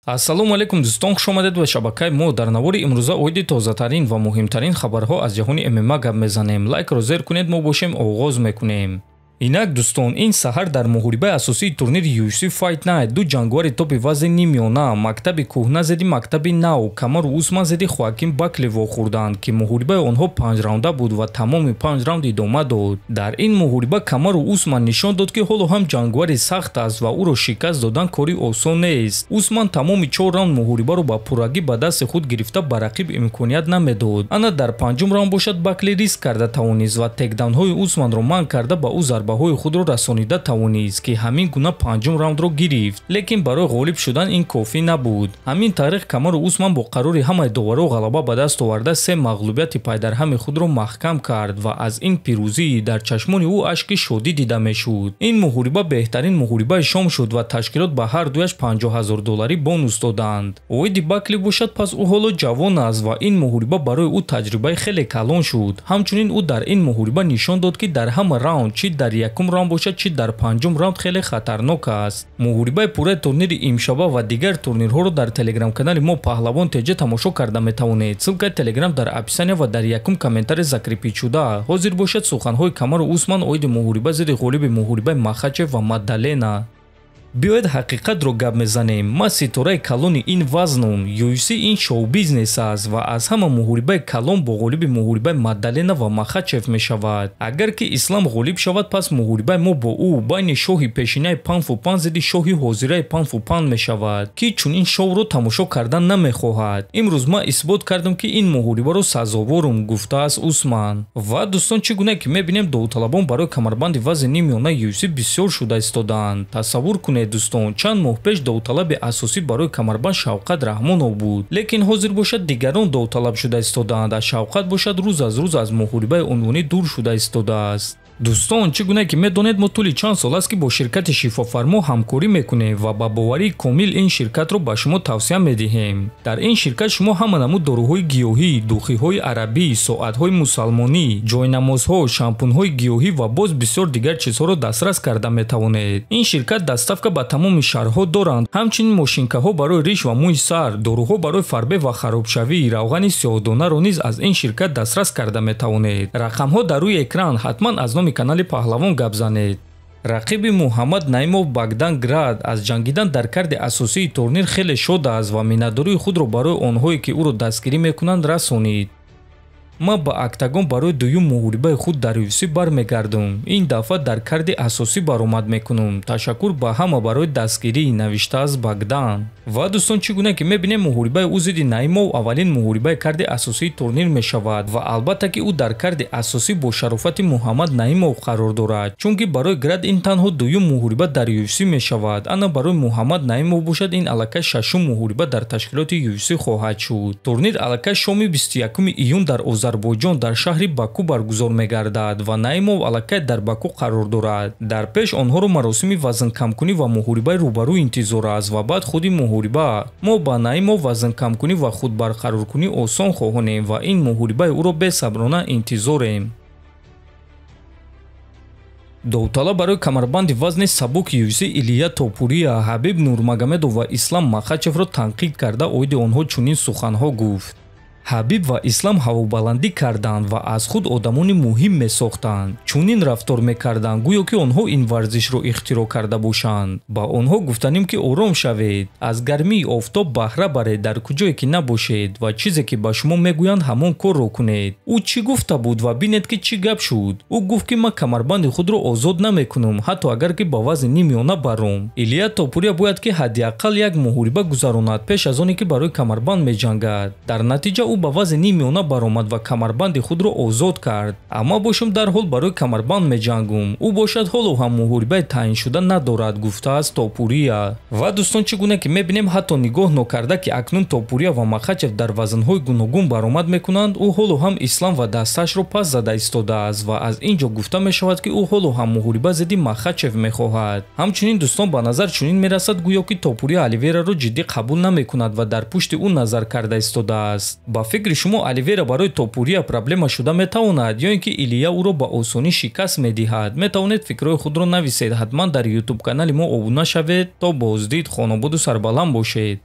Ассалому алайкум дӯстон, хуш омадед ба шабакаи мо. Дар навори имрӯза оиди тозатарин ва муҳимтарин хабарҳо аз ҷаҳони ММА гап мезанем. Лайкро зер кунед, мо бошем оғоз мекунем. Инак дӯстон, ин саҳар дар муҳорибаи асосии турнири UFC Fight Night ду ҷангувари топи вазни нимёна, мактаби кӯҳна зидди мактаби нав, Камару Усман зидди Хоаким Бакли вохӯрданд, ки муҳорибаи онҳо панҷраунда буд ва тамоми панҷ раунд идома дод. Дар ин муҳориба Камару Усман нишон дод, ки ҳоло ҳам ҷангувари сахт аст ва ӯро шикаст додан кори осон нест. Усман тамоми чор раунд муҳорибаро ба пуррагӣ ба дасти худ гирифта ба рақиб имконият намедод. Ана дар панҷум раунд бошад Бакли риск карда тавонист ва текдаунҳои Усманро манъ карда ба ӯ зарбаҳои худро расонида тавонист, ки ҳамин гуна панҷум раундро гирифт. Лекин барои ғолиб шудан ин кофӣ набуд. Ҳамин тариқ Камару Усман бо қарори ҳамаи доваро ғалаба ба даст оварда се мағлубияти пайдарҳами худро маҳкам кард ва аз ин пирӯзӣ дар чашмони ӯ ашки шодӣ дида мешуд. Ин муҳориба беҳтарин муҳорибаи шом шуд ва ташкилот ба ҳар дуяш $50,000 бонус доданд. Оиди Бакли бошад, пас ӯ ҳоло ҷавон аст ва ин муҳориба барои ӯ таҷрибаи хеле калон шуд. Ҳамчунин ӯ дар ин муҳориба нишон дод, ки дар ҳама раунд, чӣ дар якум раунд бошад, чӣ дар панҷум раунд, хеле хатарнок аст. Муҳорибаи пурраи турнири имшаба ва дигар турнирҳоро дар телеграм-канали мо Паҳлавон ТЖ тамошо карда метавонед. Ссылкаи телеграм дар описания ва дар якум комментарий закрепить шуда. Ҳозир бошад суханҳои Камару Усман оиди муҳориба зидди ғолиби муҳорибаи Махачев ва Маддалена. Биёед ҳақиқатро гап мезанем. Ман ситораи калони ин вазнум. UFC ин шоу-бизнес аст ва аз ҳама муҳорибаи калон бо ғолиби муҳорибаи Маддалена ва Махачев мешавад. Агар ки Ислам ғолиб шавад, пас муҳорибаи мо бо ӯ байни шоҳи пешинаи панфу пан зидди шоҳи ҳозираи панфу пан мешавад, ки чунин шоуро тамошо кардан намехоҳад. Имрӯз ман исбот кардам, ки ин муҳорибаро сазоворум, гуфтааст Усман. Ва дӯстон, чӣ гуна ки мебинем, довталабон барои камарбанди вазни нимёнаи UFC бисёр шуда истодаанд. Тасаввур кунед дӯстон, чанд моҳ пеш довталаби асосӣ барои камарбанд Шавқат Раҳмонов буд, лекин ҳозир бошад дигарон довталаб шуда истодаанд, а Шавқат бошад рӯз аз рӯз аз муҳорибаи унвонӣ дур шуда истодааст. Дӯстон, чӣ гуна ки медонед, мо тӯли чанд сол аст, ки бо ширкати Шифофармо ҳамкорӣ мекунем ва ба боварии комил ин ширкатро ба шумо тавсия медиҳем. Дар ин ширкат шумо ҳама намуд доруҳои гиёҳӣ, духиҳои арабӣ, соатҳои мусалмонӣ, ҷойнамозҳо, шампунҳои гиёҳӣ ва боз бисёр дигар чизҳоро дастрас карда метавонед. Ин ширкат доставка ба тамоми шаҳрҳо доранд, ҳамчунин мошинкаҳо барои риш ва мӯи сар, доруҳо барои фарбе ва харобшавӣ, равғани сиёҳдонаро низ аз ин ширкат дастрас карда метавонед. Рақамҳо дар рӯи экран, ҳатман аз номи канали Паҳлавон гап занед. Рақиби Муҳаммад Наимов Багдан Град аз ҷангидан дар карди асосии турнир хеле шод аст ва миннатдории худро барои онҳое, ки ӯро дастгирӣ мекунанд, расонид. Ман ба октагон барои дуюм муҳорибаи худ дар UFC бармегардам. Ин дафъа дар карди асосӣ баромад мекунам. Ташаккур ба ҳама барои дастгирӣ, навиштааст Багдан. Ва дӯстон, чӣ гуна ки мебинем, муҳорибаи ӯ зидди Наимов аввалин муҳорибаи карди асосии турнир мешавад ва албатта ки ӯ дар карди асосӣ бо шарофати Муҳаммад Наимов қарор дорад, чунки барои Град ин танҳо дуюм муҳориба дар UFC мешавад. Ана барои Муҳаммад Наимов бошад ин аллакай шашум муҳориба дар ташкилоти UFC хоҳад шуд. Турнир аллакай шоми 21 июн дар Озарбойҷон дар шаҳри Баку баргузор мегардад ва Наимов аллакай дар Баку қарор дорад. Дар пеш онҳоро маросими вазнкамкунӣ ва муҳорибаи рӯбарӯ интизор аст ва баъд худи муҳориба. Мо ба Наимов вазнкамкунӣ ва худбарқароркунӣ осон хоҳонем ва ин муҳорибаи ӯро бесаброна интизорем. Довталаб барои камарбанди вазни сабук UFC Илия Топурия, Ҳабиб Нурмагомедов ва Ислам Махачевро танқид карда оиди онҳо чунин суханҳо гуфт. Ҳабиб ва Ислам ҳавобаландӣ карданд ва аз худ одамони муҳим месохтанд. Чунин рафтор мекарданд, гӯё ки онҳо ин варзишро ихтироъ карда бошанд. Ба онҳо гуфтанем, ки ором шавед, аз гармии офтоб баҳра баред дар куҷое ки набошед ва чизе ки ба шумо мегӯянд, ҳамон корро кунед. Ӯ чӣ гуфта буд ва бинед, ки чӣ гап шуд. Ӯ гуфт, ки ман камарбанди худро озод намекунам, ҳатто агар ки ба вазни нимёна баром. Илия Топурия бояд ки ҳадди ақал як муҳориба гузаронад пеш аз оне ки барои камарбанд меҷангад. Дар натиҷа ӯ ба вазни нимёна баромад ва камарбанди худро озод кард. Амма бошам дарҳол барои камарбанд меҷангум. Ӯ бошад ҳоло ҳам муҳорибаи таъиншуда надорад, гуфтааст Топурия. Ва дӯстон, чӣ гуна ки мебинем, ҳатто нигоҳ нокарда ки акнун Топурия ва Махачев дар вазнҳои гуногун баромад мекунанд, ӯ ҳоло ҳам Ислам ва дастаашро пас зада истодааст ва аз ин ҷо гуфта мешавад, ки ӯ ҳоло ҳам муҳориба зидди Махачев мехоҳад. Ҳамчунин дӯстон, ба назар чунин мерасад, гӯё ки Топурия Оливераро ҷиддӣ қабул намекунад ва дар пушти ӯ назар карда истодааст. Ба фикри шумо Оливера барои Топурия проблема шуда метавонад ё ин ки Илия ӯро ба осонӣ шикаст медиҳад? Метавонед фикрҳои худро нависед. Ҳатман дар YouTube канали мо обуна шавед. То боздид, хонободу сарбаланд бошед.